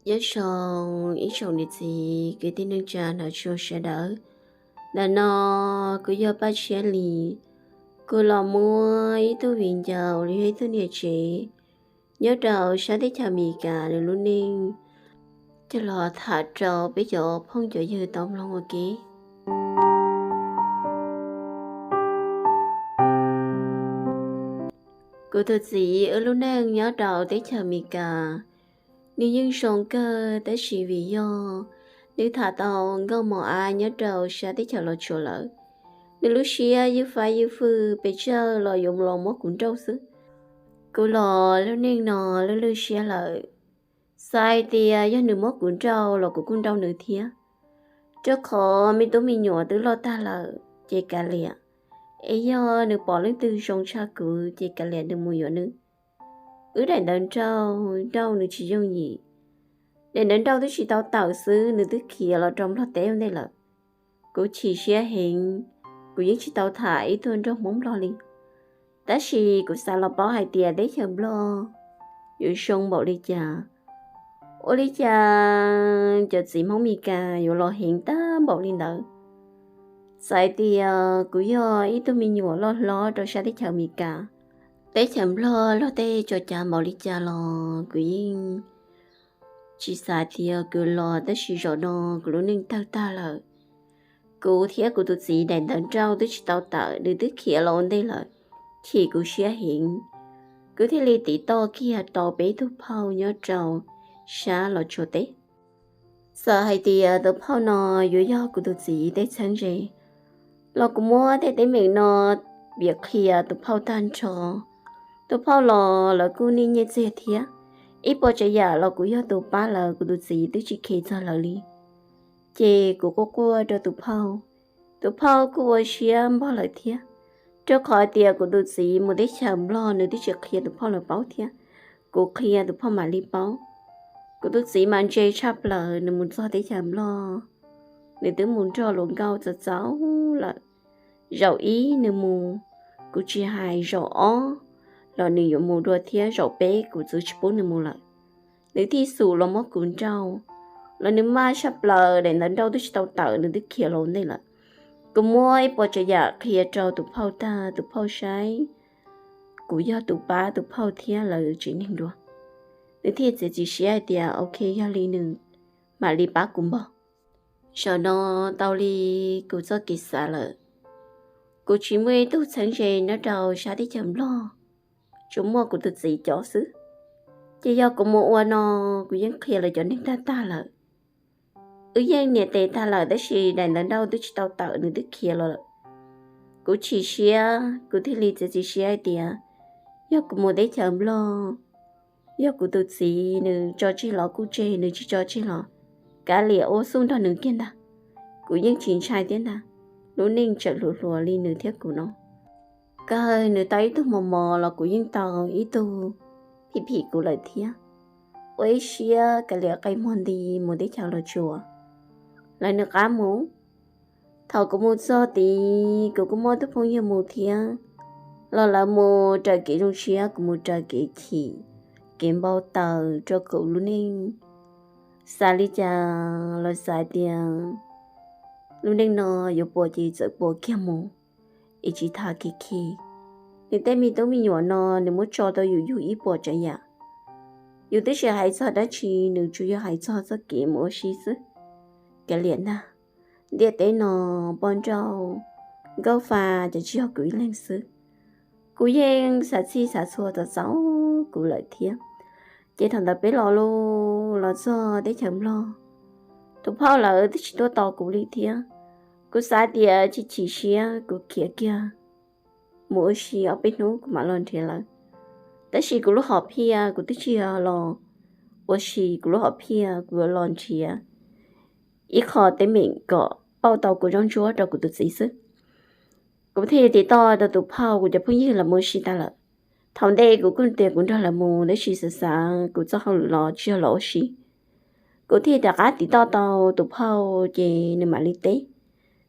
Nyob zoo ib tsoom niam txiv kwv tij neej tsa nrog rau sawv daws. Ntawm no kuv yog Paj Tshiab Lis. Kuv los muab ib tug viv ncaus los yog ib tug niam tsev nyob rau sab teb chaws Amelikas nws lub neej coj los tham rau peb cov phooj cov ywg tau mloog ua ke. Kuv tus txiv wb lub neej nyob rau teb chaws Amelikas, nws yeej zoo kawg tab sis vim yog nws tham tau nkauj mos ab nyob rau sab teb chaws Los Tsuas lawm, nws lub siab ywj fab ywj fwj pes tsawg los yuav los muab kuv nrauj xwb. Kuv los lub neej no lwj lwj siab lawm, xav hais tias yog nws muab kuv nrauj los kuv kuj nrauj nws thiab, rau qhov me tub me nyuam twb loj tag lawm ces kav liam, es yog nws pom leej twg zoo tshaj kuv ces kav liam nws mus yuav nws. Wb daim ntawv nrauj nrauj nws tsis yooj yim. Daim ntawv nrauj twb tsis tau tawm xwb nws twb khiav los rau Nplog teb ua ntej lawm. Kuv chim siab heev, kuv yeej tsis tau tham ib tug nraug Hmoob Nplog li. Tab sis kuv xav los paub hais tias teb chaws Nplog yuav zoo npaum li cas, ua li cas cov txiv Hmoob Meskas yuav los heev tag npaum li ntawd. Txawm hais tias kuv yog ib tug me nyuam loj hlob rau sab teb chaws Amelikas, teb chaws Nplog luag tej tso cav npaum li cas los kuv yeej tsis xav tias kuv los, tab sis zaum no kuv lub neej tawg tag lawm. Kuv thiab kuv tus txiv daim ntawv nrauj twb tsis tau tawm nws twb khiav los ua ntej lawm, chim kuv siab heev. Kuv thiaj li tiv toj kiag rau peb tug phauj nyob rau sab Los Tsuas teb. Txawm hais tias tus phauj no yuav yog kuv tus txiv tej txheeb ze los kuv muab tej teeb meem no piav qhia tus phauj tag nrho. Tus phauj los lawv kuj nij nyiaj txiag thiab, ib puas tsav yam los kuv yog tus pab lawv, kuv tus txiv twb tsis kheev txog lawv li. Ces kuv quaj quaj rau tus phauj, tus phauj kuj ua siab npog lawm thiab, rau qhov tias kuv tus txiv mus teb chaws Nplog nws twb tsis qhia tus phauj lawv paub thiab, kuv qhia tus phauj mam li paub. Kuv tus txiv mas ntse tshaj plaws, nws mus txog teb chaws Nplog nws twb mus nrog luag nkauj txaus txaus lawm. Zaum ib nws mus, kuv tsis hais, zaum ob los nws yuav mus dua thiab, zaum peb kuv txwv tsis pub nws mus lawm. Nws thiaj xum los muab kuv nrauj, los nws maj tshaj plaws, daim ntawv nrauj twb tsis tau tawm nws twb khiav los ua ntej lawm. Kuv muab ib puas tsav yam qhia rau tus phauj tag, tus phauj saib kuv yog tus pab tus phauj thiab lawv tsev neeg dua, nws thiaj txiav txim siab hais tias ok, yog li nws mam li pab kuv npog. Zaum no tau li kuv txoj kev xav lawm. Kuv tsis muaj ib tug txheeb ze nyob rau sab teb chaws Nplog, tsuas muaj kuv tus txiv cov xwb. Ces yog kuv mus ua no, kuv yeej qhia lawv cov neeg tag tag lawm. Wb yeej niam tes tag lawm tab sis daim ntawv nrauj twb tsis tau tawm nws twb khiav los lawm. Kuv chim siab, kuv thiaj li txiav txim siab hais tias yog kuv mus teb chaws Nplog, yog kuv tus txiv nws tso tseg los kuj tseg, nws tsis tso tseg los kav liam ua xub nrog nws kiag ntag. Kuv yeej tsis ntshai thiab ntag, lub neej tseem hluas hluas li nws thiab kuv no. Kawg nws tau ib tug mos mos los kuv yeej tau ib tug phim phim kuv lawm thiab. Ua ib siab kav liam qe muag nti mus teb chaws Los Tsuas, lawv nws qab mus. Thaum kuv mus txog tid kuv kuj muaj tus phooj ywg mus thiab, los lawv mus raws kev zoo siab, kuv mus raws kev chim, kev npau taws rau kuv lub neej. Xav li cas los xav tias lub neej no yuav puas ces txawm puas kiag mus, es tsis tham kev khi. Nws tej me tub me nyuam no nws muab tso tau yus yug ib puas tsav yam. Yus twb tsis hais txog dab tsi, nws tsuas yog hais txog txoj kev mus ua si xwb. Kav liam ntag, ntiaj teb no poj nrauj, nkauj fa ces tsis yog kuv ib leeg xwb. Kuv yeej xav txhij xav txhua txaus txaus kuv lawm thiab. Ces thaum ntawd peb los lus los txog teb chaws Nplog, tus phauj lawv twb tsis tuaj tos kuv li thiab. Kuv xav tias chim chim siab kuv khiav kiag mus ua si ob peb hnub kuv mam los nrhiav lawv. Tab sis kuv lub hom phiaj kuv twb tsis yog los ua si, kuv lub hom phiaj kuv yuav los nrhiav ib qho teeb meem kom pauj tau kuv zaub ntsuab rau kuv tus txiv xwb. Kuv thiaj tiv toj rau tus phauj, kuv cov phooj ywg los mus ua si tas lawm. Thaum ntej kuv kuj tias kuv nrog lawv mus, tab sis xav xav kuv txoj hauj lwm los tsis yog los ua si. Kuv thiaj rov qab tiv toj tau tus phauj ces nws mam li teb.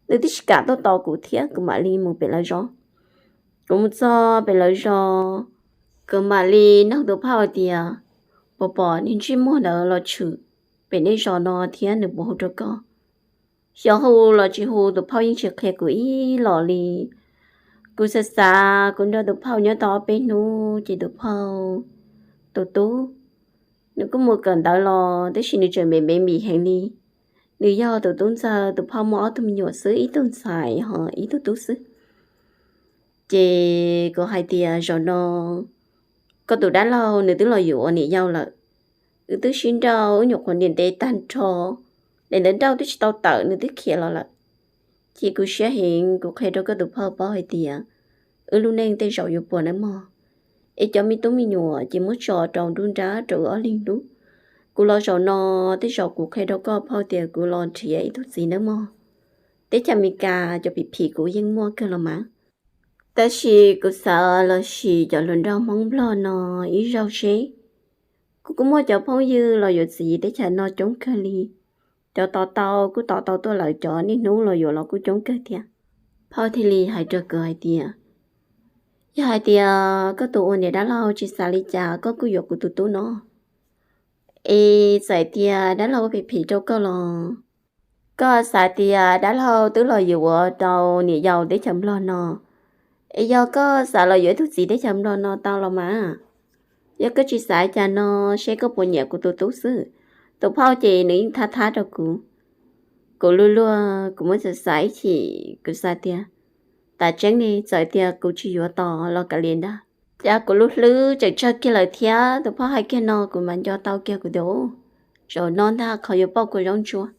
Nws twb tsis kam tuaj tos kuv thiab, kuv mam li mus pem lawv zos. Kuv mus txog pem lawv zos, kuv mam li nug tus phauj tias puas pom niag ntsej muag ntawd los tshwm. pem nej zos no thiab nws puas hu rau koj. Xyov hu los tsis hu, tus phauj yeej tsis qhia kuv ib los li. Kuv xav xav, kuv nrog tus phauj nyob tau ob peb hnub ces tus phauj, tus tub, nws kuj mus kawm ntawv los tab sis nws tseem me me mis heev li. Nws yog tus tub ntxawg, tus phauj muaj ob tug me nyuam xwb, ib tug ntxhais ho ib tug tub xwb. Ces kuv hais tias, zaum no koj tus dab laug nws twb los yuav ua niam yau lawm. Wb twb sib nrauj, wb nyuam qhuav niam ntev tag nrho, daim ntawv nrauj twb tsis tau tawm nws twb khiav los lawm. Chim kuv siab heev, kuv qhia rau koj tus phauj paub hais tias wb lub neej tej zaum yuav puas nawb mog. Es cov me tub me nyuam ces muab tso rau nruab nrab rau wb ob leeg hlub. Kuv los zaum no, tej zaum kuv qhia rau koj phauj tias kuv los nrhiav ib tug txiv nawb mog. Teb chaws Amelikas cov phim phim kuv yeej muaj kawg los mas. Tab sis kuv xav los sim cov hluas nraug Hmoob Nplog no ib zaug seb. Kuv kuj muaj cov phooj ywg los yuav txiv teb chaws no coob kawg li. Cov tos tau kuj tos tau tuaj lawm, cov niaj hnub los yuav los kuj coob kawg thiab. Phauj thiaj li hais rau kuv hais tias, yog hais tias koj tus ua niam dab laug tsis xav li cas, koj kuj yuav kuv tus tub no. Es txawm tias dab laug ua phim phim rau koj los, koj xav tias dab laug twb los yuav tau niam yau teb chaws Nplog no, es yog koj xav los yuav ib tug txiv teb chaws Nplog no tau los mas. Yog koj tsis xav cas no, seb koj puas nyiam kuv tus tub xwb. Tus phauj ces nws yeej thab thab rau kuv. Kuv luag luag, kuv muab xav xav ib chim, kuv xav tias, tam tseeb li, txawm tias kuv tsis yuav tos los kav liam ntag. Cas kuv lub hlwb tseem tsawg kiag lawm thiab, tus phauj hais kiag no kuv mam nco tau kiag, kuv tias, zaum no ntag qhov yuav pauj kua zaub ntsuab.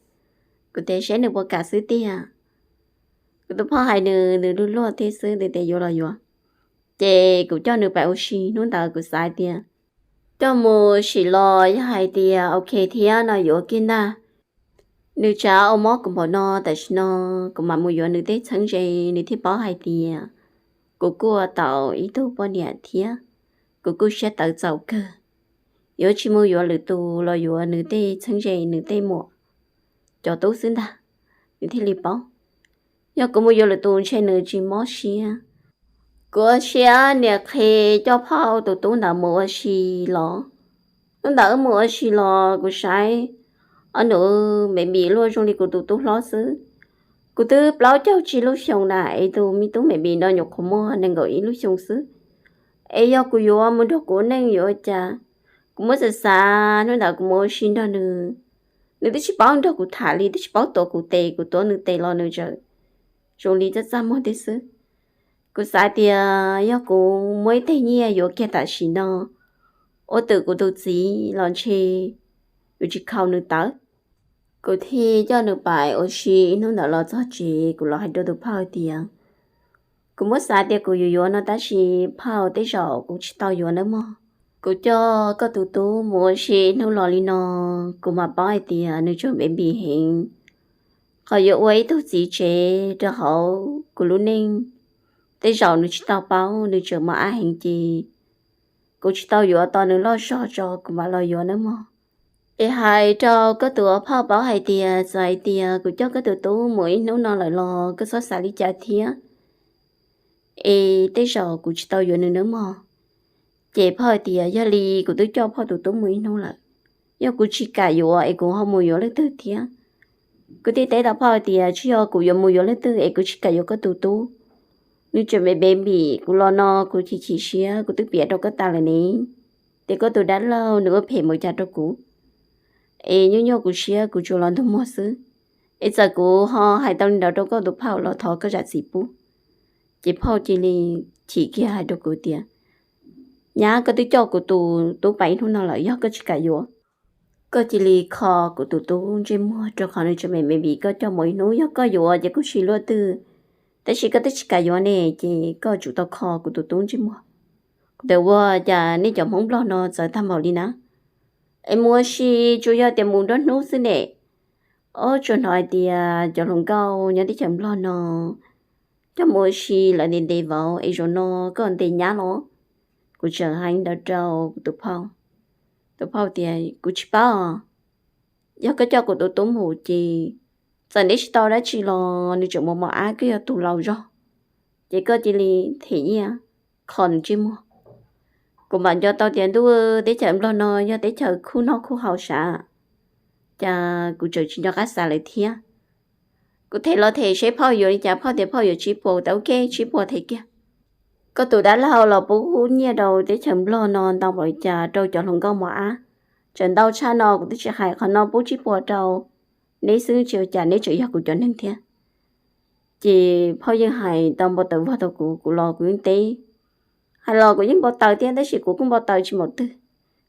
Kuv tias seb nws puas kam xwb tiag. Kuv tus phauj hais nws, nws luag luag thiab xwb, nws tias yuav los yuav. Ces kuv coj nws pais ua si, hnub ntawd kuv xav hais tias coj mus sim los yog hais tias ok thiab no yuav kiag ntag. Nws tsav ua mob kuv npaum no, tam sim no kuv mam mus yuav nws tej txheeb ze, nws thiaj paub hais tias kuv kuj ua tau ib tug poj niam thiab, kuv kuj siab tawv txaus kawg. Yuav tsis mus yuav lwm tus los yuav nws tej txheeb ze, nws tej muam, cov tub xwb ntag, nws thiaj li paub. Yog kuv mus yuav lwm tus ntshe nws tsis mob siab. Kuv ua siab niam qhe coj phauj tus tub ntawd mus ua si los. Hnub ntawd wb mus ua si los kuv saib ob nus me mis luaj zoo li kuv tus tub hlob xwb. Kuv twb plaub caug tsib lub xyoo na, es tus me tub me mis no nyuam qhuav muaj nees nkaum ib lub xyoo xwb. Es yog kuv yuav mus nrog kuv ua neej yuav ua cas? Kuv muab xav xav, hnub ntawd kuv mus ua si nrog nws, nws twb tsis paub nrog kuv tham li, twb tsis paub tuav kuv tes, kuv tuav nws tes los nws tseem zoo li txaj txaj muag thiab xwb. Kuv xav tias yog kuv muab ib teg nyiaj yuav kiag tam sim no ua twm kuv tus txiv los ntshe yuav tsis khaus nws tawv. Kuv thiaj coj nws pais ua si ib hnub ntawd los txog tsev, kuv los hais rau tus phauj tias, kuv muab xav tias kuv yuav yuav no tab sis phauj, tej zaum kuv tsis tau yuav nawb mog. Kuv coj koj tus tub mus ua si ib hnub los li no, kuv mam paub hais tias nws tseem me mis heev. Qhov yuav ua ib tug txiv tsev rau hauv kuv lub neej, tej zaum nws tsis tau paub, nws tseem mos ab heev ces kuv tsis tau yuav tos nws loj zog tso kuv mam los yuav nawb mog. Es hais rau koj tus ua phauj paub hais tias txawm hais tias kuv coj koj tus tub mus ib hnub no lawm los koj txhob xav li cas thiab, es tej zaum kuv tsis tau yuav nws nawb mog. Ces phauj hais tias yog li kuv twb coj phauj tus tub mus ib hnub lawm, yog kuv tsis kam yuav es kuv ho mus yuav leej twg thiab? Kuv thiaj teb tau phauj hais tias tsis yog kuv yuav mus yuav leej twg es kuv tsis kam yuav koj tus tub. Nws tseem me me mis, kuv los no kuv chim chim siab, kuv twb piav rau koj tas lawm ne, tias koj tus dab laug nws ua phem mus cas rau kuv, es nyuaj nyuaj kuv siab, kuv tsuas los ntug muag xwb. Es txawm kuv ho hais tau li ntawd rau koj tus phauj los thov koj zam txim pub. Ces phauj cia li chim kiag hais rau kuv tias, nyab, koj twb coj kuv tus tub pais ib hnub no lawm, yog koj tsis kam yuav, koj cia li kho kuv tus tub ntsej muag, rau qhov nws tseem me me mis, koj coj mus ib hnub, yog koj yuav ces kuj tsis luaj twg, tab sis koj twb tsis kam yuav ne, ces koj tsum tau kho kuv tus tub ntsej muag. Kuv tias ua cas nej cov Hmoob Nplog no txawv tag npaum li na, es mus ua si tsuas yog tias mus nruab hnub xwb ne. Ob, tsuas hnov hais tias cov hluas nkauj nyob teb chaws Nplog no coj mus ua si lawv ntes ntes vauv, es zaum no koj ntes nyab los? Kuv tseem hais li ntawd rau kuv tus phauj. Tus phauj tias kuv tsis paub, yog koj coj kuv tus tub mus ces txawm neb tsis tau dab tsi los nws tseem mus mos ab, koj yog tus laus zog, ces koj cia li them nyiaj kho nws ntsej muag. Kuv mam nco tau tias ntuj, teb chaws Nplog no yog teb chaws khuj noj khuj haus sav. cas kuv tseem tsis nco qab xav lawm thiab. Kuv them los them seb phauj yuav li cas, phauj tias phauj yuav tsib puas, kuv tias ok, tsib puas them kiag. Koj tus dab laug los pub nyiaj rau teb chaws Nplog no ntau npaum li cas rau cov hluas nkauj mos ab, tseem ntau tshaj no, kuv twb tsis hais qhov no, pub tsib puas rau neb xwb, tsis ua cas, neb tseem yog kuv cov neeg thiab. Ces phauj yeej hais tau npau taws vog rau kuv, kuv los kuv yeej teb, hais los kuv yeej npau taws thiab, tab sis kuv kuj npau taws tsis npaum twg,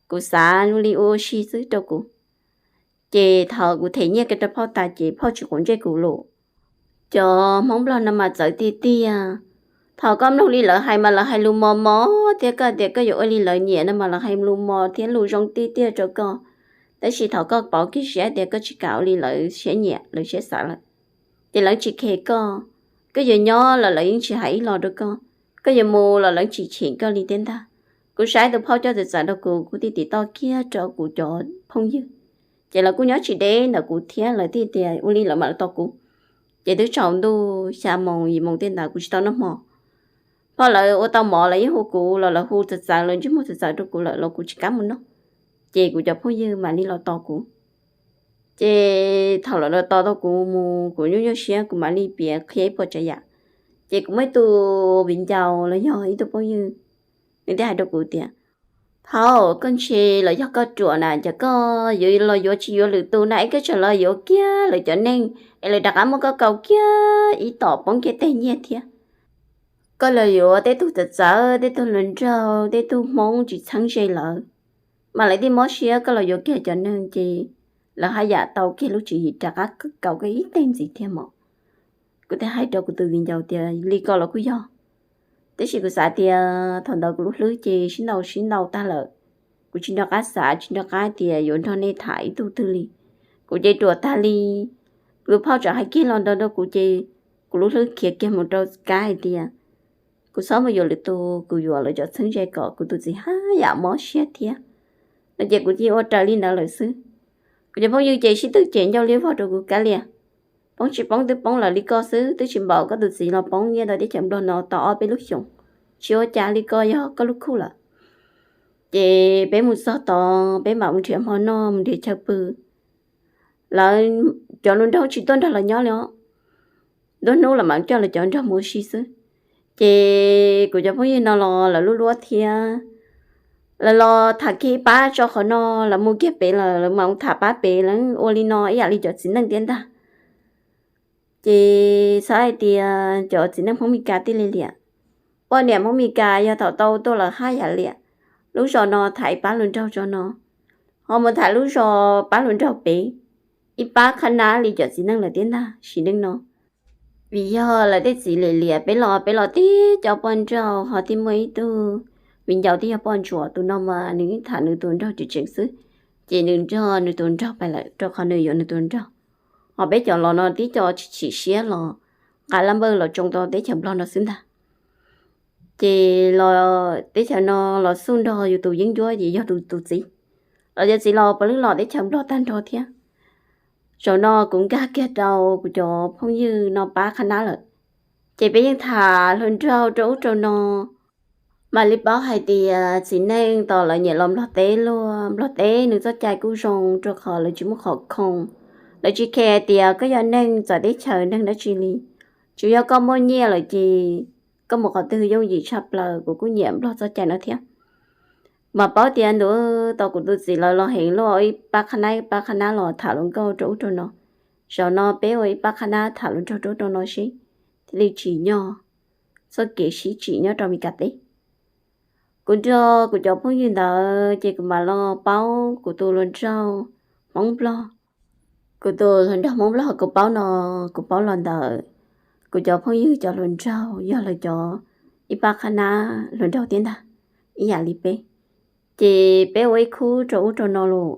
kuv xav li ua si xwb rau kuv. Ces thaum kuv them nyiaj kiag rau phauj tas ces phauj tsis quav ntsej kuv lawm. Cov Hmoob Nplog no mas txawv tiag tiag. Thaum koj mloog li lawv hais mas lawv hais lus mos mos thiab, koj tias koj yuav ua li lawv nyiam no mas lawv hais lus mos thiab lus zoo tiag tiag rau koj. Tab sis thaum koj pauv kiag siab tias koj tsis kam ua li lawv siab nyiam lawv siab xav lawm, ces lawv tsis khes koj. Koj yuav nyob los lawv yeej tsis hais ib los rau koj, koj yuav mus los lawv tsis cheem koj li thiab ntag. Kuv saib tus phauj coj txawv txawv rau kuv, kuv thiaj tiv toj kiag rau kuv cov phooj ywg. Ces lawv kuj nyob tsis deb ntawm kuv thiab, lawv thiaj tias ua li lawv mam los tos kuv. Ces twb tsaus ntuj xya moos yim moos tej ntawd kuv tsis tau noj hmo. Phauj lawv ua tau mov lawv yeej hu kuv los lawv hu txawv txawv, lawv ntsej muag txawv txawv rau kuv lawm los kuv tsis kam mus noj. Ces kuv cov phooj ywg mam li los tos kuv. Ces thaum lawv los tos tau kuv mus, kuv nyuaj nyuaj siab, kuv mam li piav qhia ib puas tsav yam. Ces kuv muaj ib tug viv ncaus los yog ib tug phooj ywg, nws thiaj hais rau kuv tias, Phauj, koj ntshe los yog koj ruam na, cas koj yuav los yuav tsis yuav lwm tus na, es koj tseem los yuav kiag lawv cov neeg, es lawv rov qab muab koj kaus kiag ib tom poob kiag teg nyiaj thiab. Koj los yuav tej tug txawv txawv, tej tug hluas nraug, tej tug Hmoob tsis txheeb ze lawv, mas lawv thiaj mob siab. Koj los yuav kiag cov neeg ces lawv haj yam tau kiag lub tswv yim rov qab kaus koj ib teg ntxiv thiab mog. Kuv thiaj hais rau kuv tus viv ncaus tias li ko los kuj yog, tab sis kuv xav tias thaum ntawd kuv lub hlwb ces sib ntaus sib ntaus tag lawm. Kuv tsis nco qab xav, tsis nco qab tias yuav nrog nej tham ib tug twg li. Kuv ces ruam tag li. Kuv tus phauj tseem hais kiag los nrog rau kuv ces kuv lub hlwb khiav kiag mus rau kab hais tias kuv txhob mus yuav lwm tus, kuv yuav lawv cov txheeb ze kom kuv tus txiv haj yam mob siab thiab. No ces kuv cia ua raws li ntawd lawm xwb. Kuv cov phooj ywg ces sib twb cem ncauj liab vog rau kuv, Kav liam, poob tsis poob twb poob lawm li ko xwb, twb tsis npaum koj tus txiv los poob nyiaj ntawm teb chaws Nplog no tau ob peb lub xyoos. Tsis ua cas, li ko yog koj lub khuj lawm. Ces peb mus txog tod peb mam mus nrhiav hmo noj, mus nrhiav chaw pw. Lawv cov hluas nraug tsis tuaj nrog lawv nyob li os. Nruab hnub los mam coj lawv cov nraug mus ua si xwb. Ces kuv cov phooj ywg no los lawv lub luab thiab, lawv los tham kiag ib pab tso qhov no, lawv mus kiag pem lawm lawv mam tham pab pem, lawv ua li no ib yam li cov txiv neej thiab ntag. Ces xav hais tias cov txiv neej Hmoob Mes Kas thiaj li liam. Poj niam Hmoob Mes Kas yog thaum tau tuaj lawm haj yam liam. Lub zos no tham ib pab hluas nraug tso no, ho mus tham lub zos pab hluas nraug pem, ib pab qhab nab li cov txiv neej lawm thiab ntag sim neej no. Vim yog lawv tej txiv liam liam peb los, peb los tib cov poj nraug, ho thiaj muaj ib tug viv ncaus thiaj yog poj ntsuam, tus no mas nws tham nws tus nraug tseem tseem xwb, ces nws nrog nws tus nraug pais lawm rau qhov nws yuav nws tus nraug. Ho peb cov los no tib co tsis chim siab los nqa laj npawj los tsoo tau teb chaws Nplog no xwb ntag. Ces los teb chaws no los xub nrog yus tus yeeb ncuab ces yog tus txiv. Los cov txiv los puav leej los teb chaws Nplog tag nrho thiab. Zaum no kuv nkag kiag rau kuv cov phooj ywg no pab qhab nab lawm, ces peb yeej tham hluas nraug rau ub rau no. Mam li paub hais tias txiv neej tos lawv nyiam los Nplog teb luaj, Nplog teb nws txoj cai kuj zoo rau qhov lawv tsis muaj qhov khoo. Lawv tsis khe hais tias koj yog neeg txawv teb chaws neeg dab tsi li, tsuas yog koj muaj nyiaj lawm ces koj mus qhov twg yooj yim tshaj plaws. Kuv kuj nyiam Nplog txoj cai no thiab. Mas paub tias ntuj, tau kuv tus txiv lawv los heev luaj, ib pab qhab nab ib pab qhab nab los tham hluas nkauj rau ub rau no. Zaum no peb ua ib pab qhab nab tham hluas nraug rau ub rau no seb thiaj li tsim nyog txoj kev sib tsim nyob rau Mes Kas teb. Kuv nrog kuv cov phooj ywg ntawd ces kuv mam los paub kuv tus hluas nraug Hmoob Nplog. Kuv tus hluas nraug Hmoob Nplog kuv paub no, kuv paub los ntawm kuv cov phooj ywg cov hluas nraug yog lawv cov ib pab qhab nab hluas nraug thiab ntag, ib yam li peb. Ces peb ua ib khub rau ub rau no los.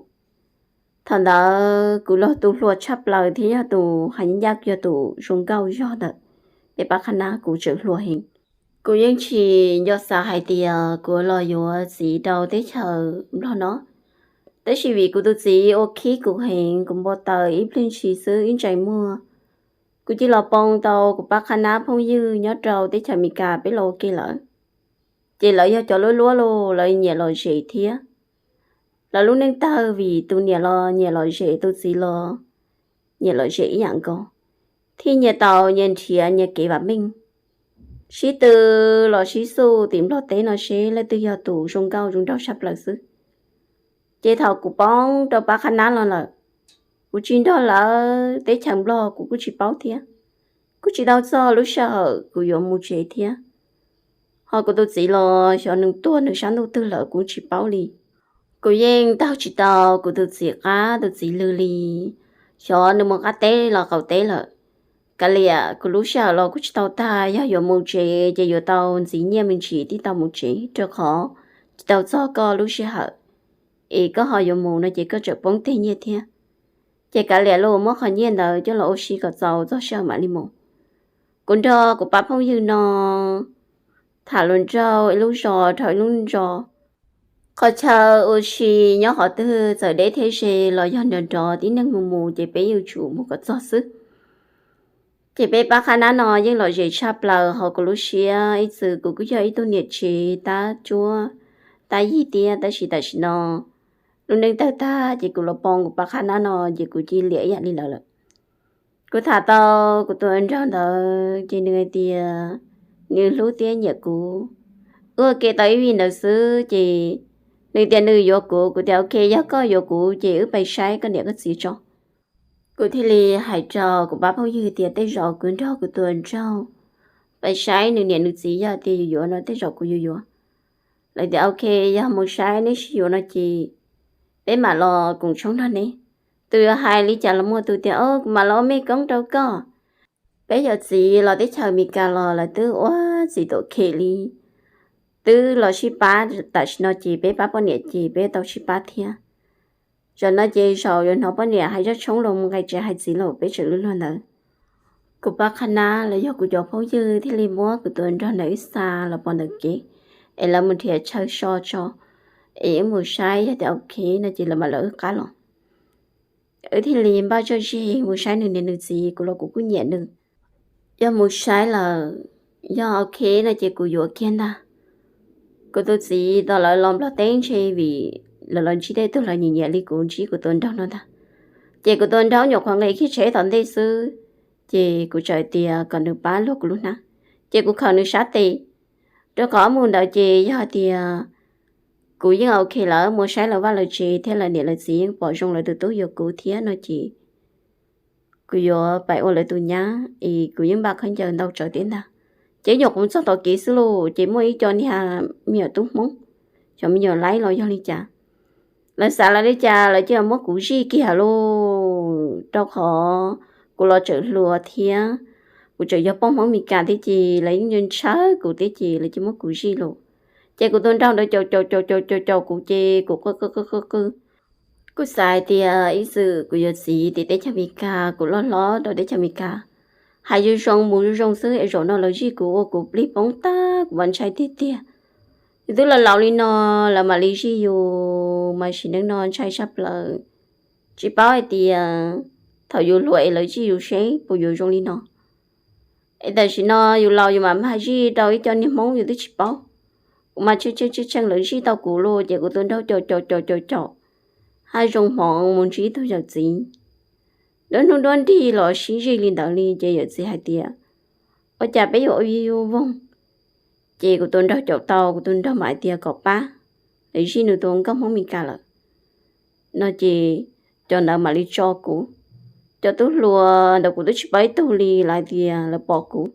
Thaum ntawd kuv los tus hluas tshaj plaws thiab yog tus hais ncaj, yog tus zoo nkauj zog ntawm peb pab qhab nab, kuv tseem hluas heev. Kuv yeej tsis nco xav hais tias kuv los yuav txiv rau teb chaws Nplog no, tab sis vim kuv tus txiv ua khib kuv heev, kuv npau taws ib pliag ntshis xwb ib ntsais muag, kuv cia los poob tau kuv pab qhab nab phooj ywg nyob rau teb chaws Amelikas peb los ua ke lawm. Ces lawv yog cov luab luab los lawv nyiam lom zem thiab. lawv lub neej tawg vim tus niam los nyiam lom zem, tus txiv los nyiam lom zem ib yam nkaus, thiaj nyias tau nyias nrhiav nyias kev vam meej, sib tw los sib xub tim Nplog teb no seb leej twg yog tus zoo nkauj zoo nraug tshaj plaws xwb. Ces thaum kuv poob rau pab qhab nab los lawm, kuv tsis nrog lawv teb chaws Nplog kuv kuj tsis paub thiab. Kuj tsis tau txog lub sij hawm kuv yuav mus tsev thiab. Ho kuv tus txiv los xyov nws tuag nws sab ntuj twg lawm kuv tsis paub li. Kuv yeej taug tsis tau kuv tus txiv qab tus txiv lw li. Xyov nws mus qab teb los qaum teb lawm. Kav liam, kuv lub sij hawm los kuj tsis tau tag, yog yuav mus tsev ces yuav tau ntxiv nyiaj me ntsis thiaj tau mus tsev, rau qhov tsis tau txog koj lub sij hawm es koj ho yuav mus no ces koj tseem poob teg nyiaj thiab. Ces kav liam, los muab qhov nyiaj ntawd coj los ua si kom txaus txog sij hawm mam li mus. Kuv nrog kuv pab phooj ywg no tham hluas nraug ib lub zos dhau ib lub zos. Qhov chaw ua si nyob qhov twg, txawm deb thiab ze los yog nrov nrov tib neeg mus mus ces peb yuav tsum mus kom txog xwb. Ces peb pab qhab nab no yeej lom zem tshaj plaws, ho kuv lub siab ib txwm kuv kuj yog ib tug niam tsev tab cuab tab yig thiab, tab sis tam sim no lub neej tawg tag ces kuv los poob kuv pab qhab nab no ces kuv cia li ib yam li lawv lawm. Kuv tham tau kuv tus nraug ntawd ces nws hais tias nws hlub thiab nyiam kuv. Wb ua ke tau ib vij ntawd xwb ces nws tias nws yuav kuv, kuv tias ok, yog koj yuav kuv ces wb pais saib koj niam koj txiv tso. Kuv thiaj li hais rau kuv pab phooj ywg tias tej zaum kuv nrog kuv tus nraug pais saib nws niam nws txiv, yog tias yuav yuav no tej zaum kuv yuav yuav. Lawv tias ok, yog mus saib neb sib yuav no ces peb mam los koom tshoob nrog neb. Tus yuav hais li cas los muaj, tus tias o kuv mam los ua mej koob rau koj. Peb yawm txiv los teb chaws Amelikas los lawv twb ua txiv tuam khem li, twb los sib pab, tam sim no ces peb pab poj niam ces peb tau sib pab thiab. Zaum no ces zaum yuav hnov poj niam hais zaj tshoob los mus nqis tsev hais txiv los peb tseem luag luag ntawd. Kuv pab qhab nab los yog kuv cov phooj ywg thiaj li muab kuv tus nraug ntawd wb xa los pov ntawm kev es lawv mus nrhiav chaw so tso es wb mus saib, yog tias ok no ces lawv mam lawv wb qab los. Wb thiaj li npaj zoj zig mus saib nws niam nws txiv, kuv los kuv kuj nyiam nws. Yog mus saib lawm, yog ok no ces kuv yuav kiag ntag. Kuv tus txiv tos lawv los Nplog teb ntshe vim lawv los ntsib tej tug lawv nyiam nyiam li kuv ntsib kuv tus nraug no ntag. Ces kuv tus nraug nyuam qhuav nqis kiag tsheb tom ntej xwb, ces kuv txawm tias kom nws pab luag kuv lub hnab, ces kuv khawm nws sab tes, rau qhov mus ntawd ces yog hais tias kuv yeej ok lawm, mus saib lawv vaj lawv tsev thiab lawv niam lawv txiv yeej pom zoo lawv tus tub yuav kuv thiab no ces kuv yuav pais ua lawv tus nyab es kuv yeej npaj khaub ncaws ntau tsawv thiab ntag. Ces nyuam qhuav txog tom kev xwb lauj, ces muaj ib co niag me nyuam tub Hmoob, cov me nyuam laib los yog li cas, lawv xav lawv li cas lawv cia li muab kuv zij kiag lauj, rau qhov kuv los tseem hluas thiab, kuv tseem yog poj Hmoob Meskas thiab ces lawv yeej ntshaw kuv thiab ces lawv cia li muab kuv zij lauj. Ces kuv tus nraug ntawd caum caum caum caum caum caum kuv ces kuv qw qw qw qw qw. Kuv xav hais tias ib txwm kuv yuav txiv tim teb chaws Amelikas, kuv loj hlob rau teb chaws Amelikas, hais zoo zoo mus zoo zoo xwb es zaum no lawv zij kuv ua kuv plig poob tag, kuv mas ntshai tiag tiag. Yus twb laus laus li no, lawv mam li zij yus mas sim neej no ntshai tshaj plaws. Tsis paub hais tias thaum yus hluas es lawv zij yus seb puas yuav zoo li no. Es tam sim no yus laus yus mam mag zij rau ib co niag Hmoob yus twb tsis paub. Kuv mas tshee tshee tshee lawv zij tau kuv lauj, ces kuv tus nraug caum caum caum caum caum, haj zoo hmoov mus ntsib tus yawm txiv. Nruab hnub nruab nrig los sib zij li ntawd li, ces yawm txiv hais tias ua cas peb yuav ua yus voog. Ces kuv tus nraug caum tau, kuv tus nraug mam hais tias kom pab, lawv zij nws tus nkauj Hmoob Meskas lawm no ces cov ntawd mam li tso kuv. Cov tub hluas ntawd kuv twb tsis paub ib tug li, lawv hais tias lawv pom kuv,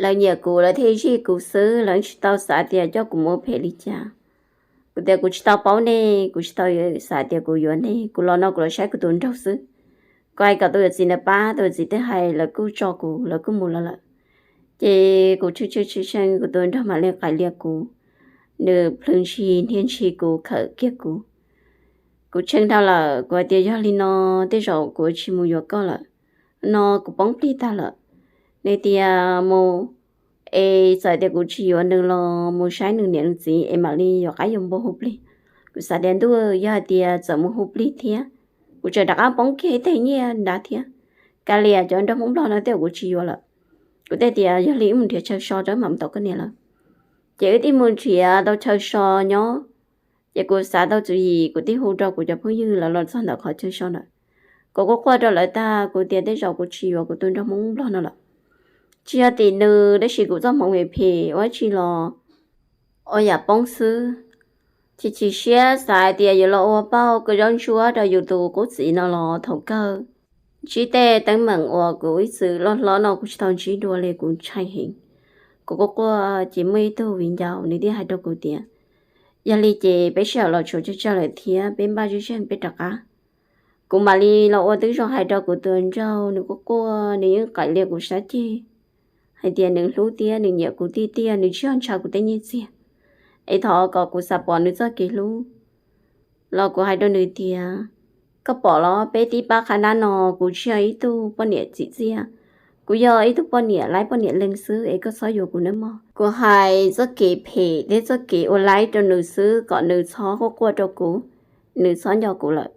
lawv nyiam kuv lawv thiaj zij kuv xwb, lawv tsis tau xav tias coj kuv mus ua phem li cas. Kuv tias kuv tsis tau paub nej, kuv tsis tau xav tias kuv yuav nej, kuv los no kuv los saib kuv tus nraug xwb. Kuv hais kom tus yawm txiv ntawd pab, tus yawm txiv twb hais lawv kuj tso kuv, lawv kuj mus lawv lawm. Ces kuv tshee tshee tshee, kuv tus nraug mam li qais lias kuv, nws plhws ntshis hnia ntshis kuv khawm kiag kuv. Kuv tshee dhau lawm, kuv hais tias yog li no tej zaum kuv tsis mus yuav koj lawm, no kuv poob plig tag lawm. Nws tias mus, es txawm tias kuv tsis yuav nws los mus saib nws niam nws txiv es mam li yuav qab yuav npua hu plig. Kuv xav tias ntuj, yog hais tias txawm mus hu plig thiab, kuv tseem rov qab poob kiag ib teg nyiaj nrad thiab. Kav liam, cov nraug Hmoob Nplog no tej zaum kuv tsis yuav lawm. Kuv thiaj tias yog li wb mus nrhiav chaw so rau mam mus tom koj niam lawm. Ces wb thiaj mus nrhiav tau chaw so nyob. Ces kuv xav tau tswv yim, kuv thiaj hu rau kuv cov phooj ywg lawv los txog ntawm qhov chaw so ntawd. Kuv kuj quaj rau lawv tag, kuv tias tej zaum kuv tsis yuav kuv tus nraug Hmoob Nplog no lawm. Tsis yog tim nws, tab sis kuv txoj hmoov phem ua tsi los ua yam poob xwb. Chim chim siab xav hais tias yuav los ua pauj kua zaub ntsuab rau yus tus qub txiv no los thaum kawg. Ntsib tej teeb meem uas kuv ib txwm loj hlob no kuv tsis tau ntsib dua li, kuv ntshai heev. Kuv quaj quaj ces muaj ib tug viv ncaus nws thiaj hais rau kuv tias, yog li ces peb sij hawm los tsuas tsawg tsawg lawm thiab, peb npaj zej zeeg peb rov qab. Kuv mam li los ua tib zoo hais rau kuv tus nraug, nws quaj quaj, nws yeej qaim lias kuv sab ceg hais tias nws hlub thiab nws nyiam kuv tiag tiag, nws tsis yog ntshaw kuv tej nyiaj txiag, es thov kom kuv xav pom nws txoj kev hlub. Los kuv hais rau nws tias, koj pom los, peb tib pab qhab nab no kuv tsis yog ib tug poj niam txim txiaj, kuv yog ib tug poj niam laib poj niam leeg xwb es koj txhob yuav kuv nawb mog. Kuv hais txoj kev phem thiab txoj kev ua laib rau nws xwb kom nws txhob quaj quaj rau kuv, nws txhob nco kuv lawm.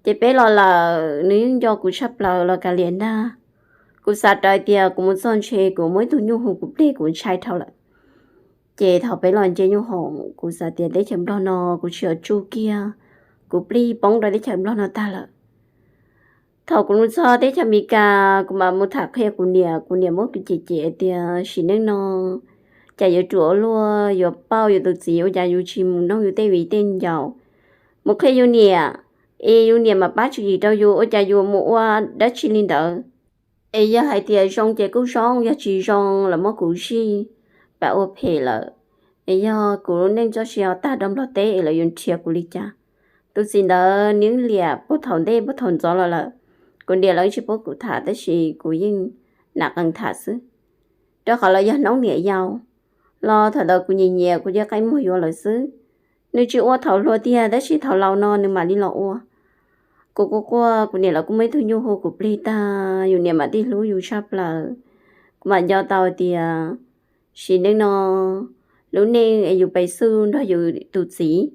Ces peb los lawm, nws yeej nco kuv tshaj plaws los kav liam ntag. Kuv xav rau tias kuv mus txog ntshe kuv muaj ib tug nyuj hu kuv plig, kuv ntshai dhau lawm. Ces thaum peb los nce nyuj hoom, kuv xav tias teb chaws Nplog no kuv tsis yog tsuj kiag, kuv plig poob rau teb chaws Nplog no tag lawm. Thaum kuv mus txog teb chaws Amelikas, kuv mam mus tham qhia kuv niam, kuv niam muab kuv cem cem tias, sim neej no cas yuav ruam ua luaj, yuav pauj yus tus txiv ua cas yus tsis mus noog yus tej viv tej ncaus, mus qhia yus niam, es yus niam mam pab tswv yim rau yus, ua cas yus mus ua dab tsi li ntawd. Es yog hais tias zoo ces kuj zoo, yog tsis zoo lawv muab kuv zij, pab ua phem lawm. Es yog kuv lub neej txoj sia tag rau Nplog teb es lawv yuav nrhiav kuv li cas? Tus txiv ntawd nws yeej liam puag thaum ntej puag thaum ntxov los lawm. Kuv niam lawv tsis pub kuv tham, tab sis kuv yeej nam qees tham xwb, rau qhov lawv yog noob niam yau. Los thaum ntawd kuv nyiam nyiam kuv cia qe muag yuav lawv xwb. Nws tsis ua thaum hluas tiag, tab sis thaum laus no nws mam li los ua. Kuv quaj quaj, kuv niam lawv kuj muaj ib tug nyuj hu kuv plig tag, yus niam mam tij hlub yus tshaj plaws. Kuv mam nco tau tias sim neej no lub neej es yus pes xwj nrog yus tus txiv,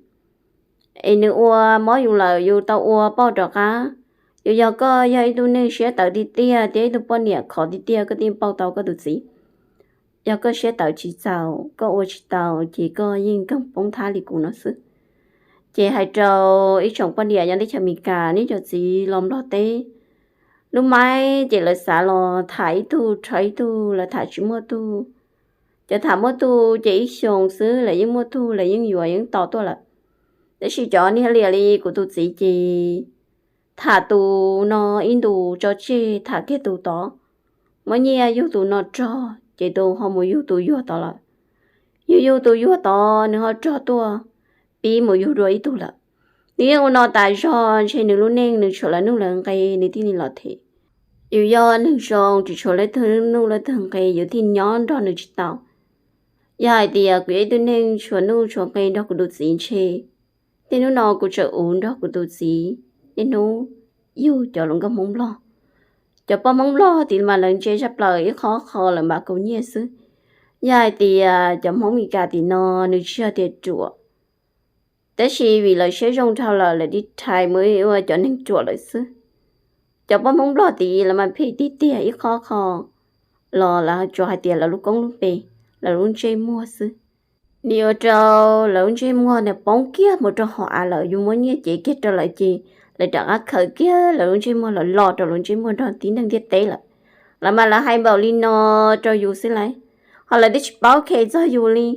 es nws ua mob yus lawm yus tau ua pauj rov qab. Yus yog koj yog ib tug neeg siab tawv tiag tiag thiab ib tug poj niam khov tiag tiag koj thiaj pauj tau koj tus txiv. Yog koj siab tawv tsis txaus, koj ua tsis tau, ces koj yeej kawg poob thab li kuv no xwb. Ces hais rau ib tsoom poj niam nyob teb chaws Amelikas, nej cov txiv los Nplog teb, lub maib ces lawv xav los tham ib tug rho ib tug, lawv tham tsis muaj tug. Cov tham muaj tug ces ib xyoos xwb lawv yeej muaj tug, lawv yeej yuav yeej tos tuaj lawm. Tab sis cov niag liam li kuv tus txiv ces tham tus no ib ntus tso tseg tham kiag tus tod, muab nyiaj yug tus no rog ces tus ho mus yug tus yuag tod lawm. Yug yug tus yuag tod nws ho rog tuaj pib mus yug dua ib tug lawm. Nws yeej ua no tas zog ntshe nws lub neej nws tshuav lawv nuj lawv nqe nws thiaj li los them. Yus yog neeg zoo tsis tshuav leej twg nuj leej twg nqe yus thiaj nyob nrog nws tsis tau. Yog hais tias kuv yog ib tug neeg tshuav nuj tshuav nqe nrog kuv tus txiv ntshe niaj hnub no kuv tseem uv nrog kuv tus txiv niaj hnub yug cov hluas nkauj Hmoob Nplog. Cov poj Hmoob Nplog tim mas lawv ntse tshaj plaws ib qho qho lawv npam kaus nyiaj xwb. Yog hais tias cov Hmoob Meskas tim no nws tsis yog tias ruam, tab sis vim lawv siab zoo dhau lawm lawv tiv thaiv mus ua cov neeg ruam lawm xwb. Cov poj Hmoob Nplog tid lawv mas phem tiag tiag ib qho qho los lawv tsuas hais tias lawv lub koob lub npe, lawv lub ntsej muag xwb. Nws ua rau lawv lub ntsej muag nws poob kiag mus rau hauv av lawm, yus muab nyiaj cev kiag rau lawv ces lawv rov qab khaws kiag lawv lub ntsej muag los lo rau lawv ntsej muag nrog tib neeg ntiaj teb lawm. Lawv mas lawv hais npaum li no rau yus xwb lauj, ho lawv twb tsis paub khe txog yus li.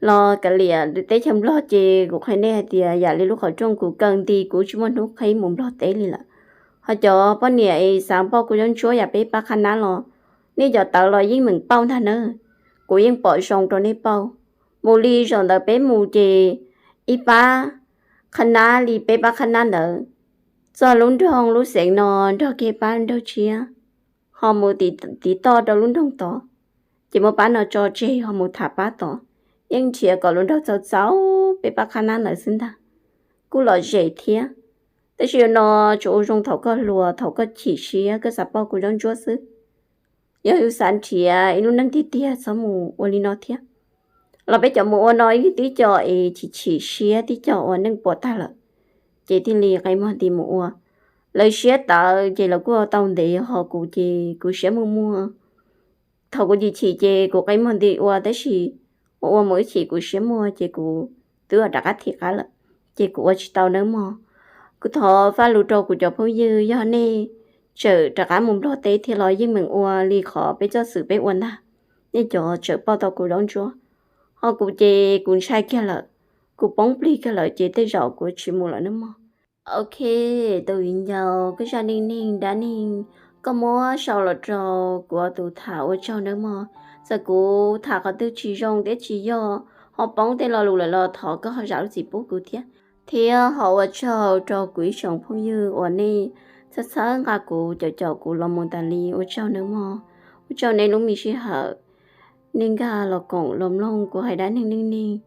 Los kav liam, teb chaws Nplog ces kuv qhia nej hais tias yam li lub qhov rooj kuv kaw nti kuv tsis muaj hnub qhib mus Nplog teb li lawm. Ho cov poj niam es xav pauj kua zaub ntsuab yam peb pab qhab nab los, nej cov tawv los yeej meem pauj ntag na. Kuv yeej pom zoo rau nej pauj. Mus li zaum ntawd peb mus ces ib pab qhab nab li peb pab qhab nab ntawd txog lub nroog lub xeev no nrog kiag pab nraug tshiab, ho mus tiv toj rau lub nroog tod, ces muab pab no tso tseg ho mus tham pab tod. Yeej nrhiav kom lub nroog txaus txaus peb pab qhab nab ntawd xwb ntag. Kuj lom zem thiab, tab sis no tsuas ua zoo thaum koj hluas, thaum koj chim siab koj xav pauj kua zaub ntsuab xwb. Yog yus xav nrhiav ib lub neej tiag tiag txhob mus ua li no thiab. Los peb cov mus ua no yeej tib co es chim chim siab, tib co uas neej puas tag lawm, ces thiaj li qe muag nti mus ua. Lawv siab tawv ces lawv kuj tau ntev, ho kuv ces kuv siab muag muag. Thaum kuv chim chim ces kuv qe muag nti ua, tab sis ua ua mus ib chim kuv siab muag ces kuv twb rov qab thim qab lawm, ces kuv ua tsis tau nawb mog. Kuv thov faj lus rau kuv cov phooj ywg, yog nej tseem rov qab mus Nplog teb thiab los yeej meem ua li qhov peb txoj xwm peb ua ntag, nej cov tseem pauj tau kuv zaub ntsuab. Ho kuv ces kuv ntshai kiag lawm, kuv poob plig kiag lawm ces tej zaum kuv tsis mus lawm nawb mog. Ok, tus viv ncaus, koj zaj neej neeg dab neeg koj muab sau los rau kuv tus tham ua tsaug nawb mog. Txawm kuv tham qhov twg tsis zoo thiab tsis yog, ho poob tej lo lus lawm los thov koj ho zam lub txim pub kuv thiab. Thiab ho ua tsaug rau kuv ib tsoom phooj ywg uas nej txhawb txhawb nqa kuv, caum caum kuv los mus tas li, ua tsaug nawb mog. Ua tsaug nej lub me sij hawm, nej nkag los koom los mloog kuv hais dab neeg neej neeg.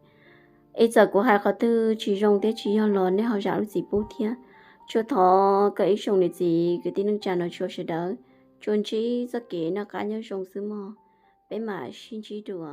Es txawm kuv hais qhov twg tsis zoo thiab tsis yog los nej ho zam lub txim pub thiab. Tsuas thov kom ib tsoom niam txiv kwv tij neej tsa nrog txhua sawv daws tsuas ntsib txoj kev noj qab nyob zoo xwb mog. Peb mam sib ntsib dua.